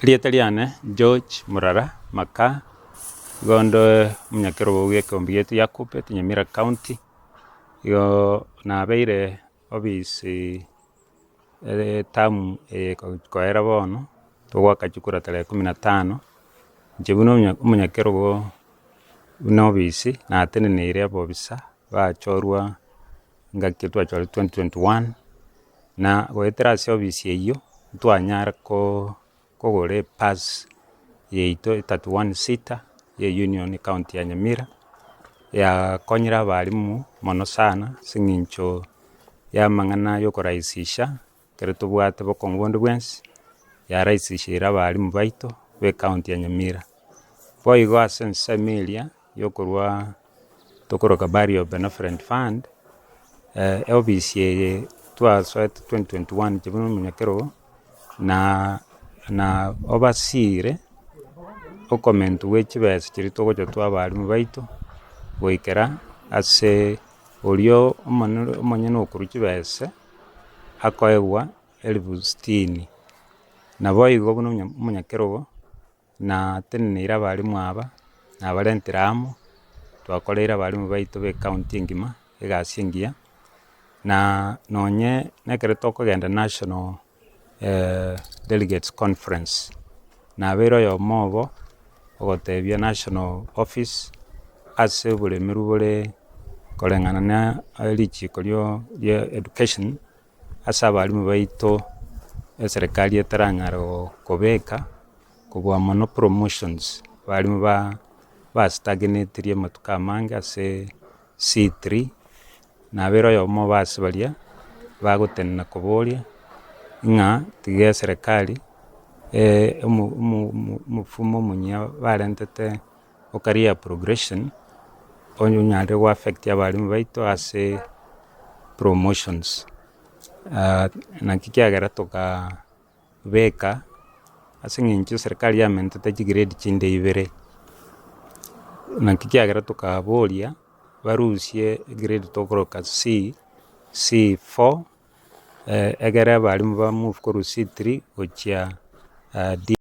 Erieta riane George Murara Makaa, igo onde omonyakerogo bwa ekeombe giaito gia Kuppet Nyamira County, igo nabeire obisi etamu eye koera bono, togoaka chikura tarehe kumi na tano, inche buna omonyakerogo buna obisi nateneneire abobisa bachorwa engaki twachorire 2021, na goetera ase obisi eyio, ntwanyara kogora ebus yaito e 31 seater ya eunion ecounty ya Nyamira, yakonyire abalimu mono sana ase eng'encho ya amang'ana ya okorahisisha ekero tobwate bokong'u bonde bwensi, yarahisisheire abalimu baito ba ecounty ya Nyamira. Boigo ase ensemo eria ya okorwa tokoroka Burial Benevolent Fund, eofisi eye twasoete 2021 inche buna omonyakerogo, na na obasire okomentwa gwe chibesa chiria togocha twa abalimu baito, goikera ase oria omonene omonyene okorwa chibesa akoegwa elifu sitini. Naboigo buna omonyakerogo. Nateneneire abalimu aba, nabarentire amo, twakoreire abalimu baito ba ecounty engima egasi engiya, na nonye na ekero tokogenda national delegates conference, nabeire oyomo obo ogotebia national office ase oboremerwa bore koreng'ana na richiko rio ria education. Ase abalimu baito eserekari etaranyara kobeka kobua mono promotions, abalimu ba bastagnetirie amatuko amange ase C3, nabere oyomo obo ase baria bagotenena koboria ng'a tiga eserekari omofumo omuya barentete o career progression, onye onyarire go affect abalimu baito ase promotions. Naki kiagera tokabeka ase eng'encho eserikari yamentete chigrade chinde ibere, naki kiagera tokaboria barusie egrade tokoroka C, C4, egere abalimu ba move korwa C3 gochia D.